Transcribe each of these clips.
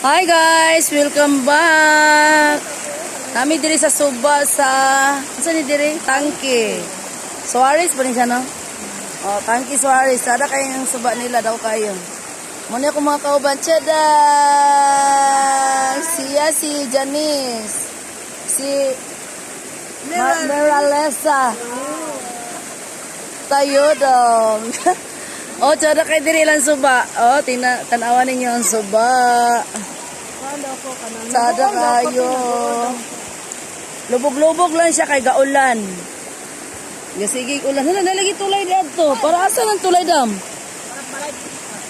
Hi guys, welcome back. Nami diri sa suba sa unsa ni diri? Tangke. Suarez ba ni siya, no? Oh, Tangke Suarez. Sada kayo yung suba nila daw kayo. Muna ako, mga kauban. Tiyada! Siya si Janice. Si Meralesa. Tayo dong. Oh, tsada kay diri lang suba. Oh, tina tanawan ninyo ang suba. Tsada kayo. Lubog-lubog lang siya kay gaulan. Ya sige ulan. Hala, nalagi tulay di adto. Para asa ng tulay dam?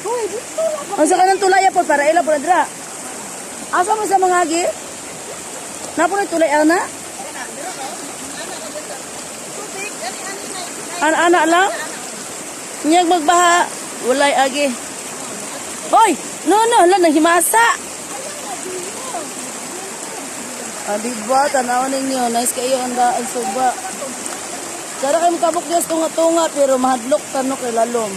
Hoy, dito lang. Unsa ka ng tulay po para ila po na dira. Asa mo sa mga agi? Napo na tulay ana? Ana-ana lang? Niyag magbaha, walay agi. Hoy, no no, hala nahimasa. Ah, di ba? Tanawan ninyo. Nice kayo ang daan suba. Sara kayo makabok Diyos tunga-tunga pero mahadlok tano kay lalom.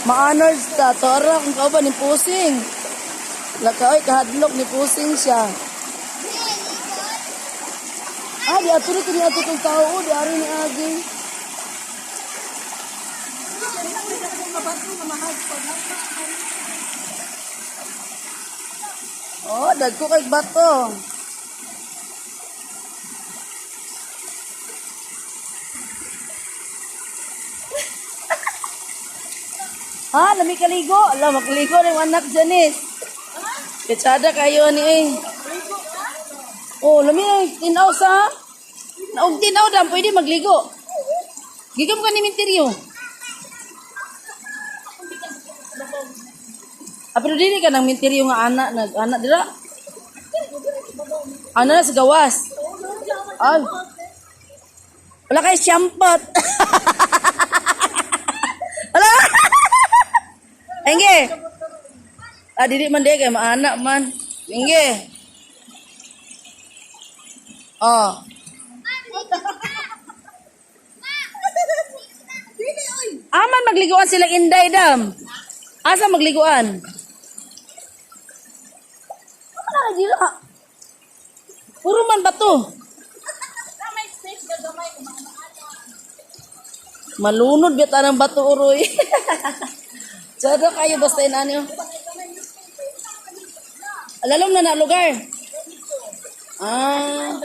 Ma-honors ta. Tora kung kauban ni pusing. Lakaoy kahadlok ni pusing siya. Ah, di ato ni kini ato tong tao, oh, di ari ni agi. Oh, dagko kay bato. Ha, lami kaligo. Ala, makaligo na yung anak, Janice. Kitsada kayo ni eh. Oh, lami na yung tinaw sa. Naog tinaw dam, pwede magligo. Gigam ka ni Minteryo. Ah, pero dili ka ng minteryo nga anak, nag anak dira. Ana na sa gawas. Ay. Wala kay syampot. Wala. Engge. Ah, dili man di kay maana man. Engge. Oh. Dili oy. Aman magliguan sila Inday dam. Asa magliguan? Ano na dila? Puro man bato. May space ka gamay kumaana. Malunod bita ng bato uroy. Tsada kayo basta inani. Oh. Lalom na na lugar. Ah.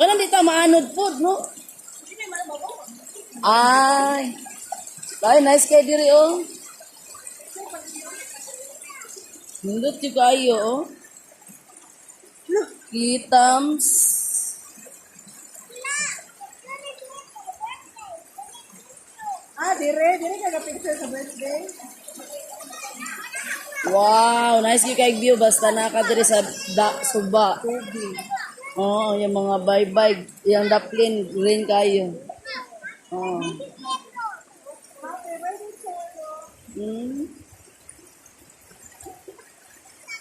Kanang dito maanod pod no? Ay. Ay, nice kay diri oh. Nindot yung kayo oh. Kitams. Ah, dire, dire ka picture sa birthday. Wow, nice yung kay view basta naka diri sa da, suba. Tubig. Oo, yung mga bye-bye, yung daplin, green kayo. Oo. Happy birthday sa'yo.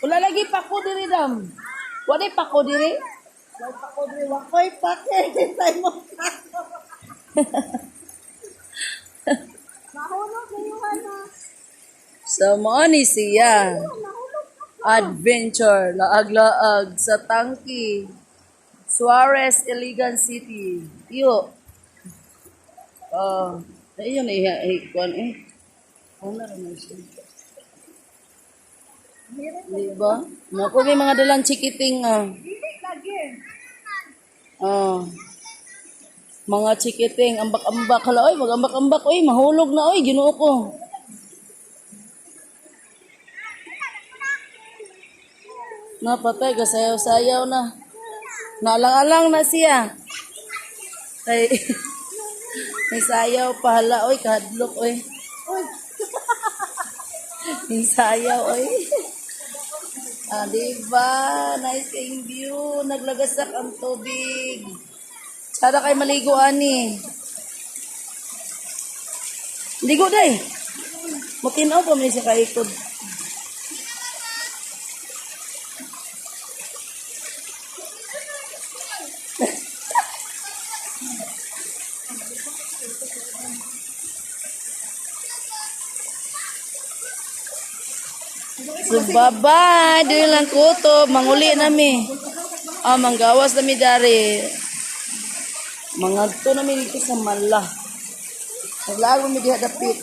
Wala lagi pako diri dam. Wala pako diri. Wala pa ko dire, wakoy pake, hintay mo pa. Mahulog na yung ano. So mao ni siya. Adventure, laag-laag sa tangki. Suarez, Iligan City. Iyo. Oh, ayun eh, kuan eh. Ano ra man siya? Di ba? Naku, may mga dalang chikiting ah. Dili lagi. Oh. Mga chikiting, ambak-ambak. Hala, oy, mag-ambak-ambak. Oy, mahulog na, oy, ginoo ko. Napatay, kasayaw-sayaw na. Naalang-alang na siya. Ay, may sayaw pa, hala, oy, kahadlok, oy. Uy, May sayaw, oy. Ah, di ba? Nice kayong view. Naglagasak ang tubig. Sana kay maligo, ani. Ligo, day. Matinaw pa man siya kaikod. So, bye-bye. Doon lang kutob. Manguli nami. Ah, manggawas nami dari. Mangadto nami dito sa Mala. Naglago mi diha dapit.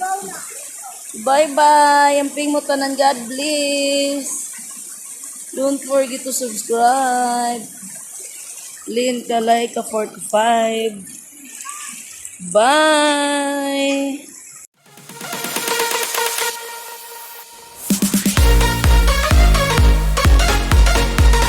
Bye-bye. Amping mo tanan. God bless. Don't forget to subscribe. Lin Kalay ka 45. Bye!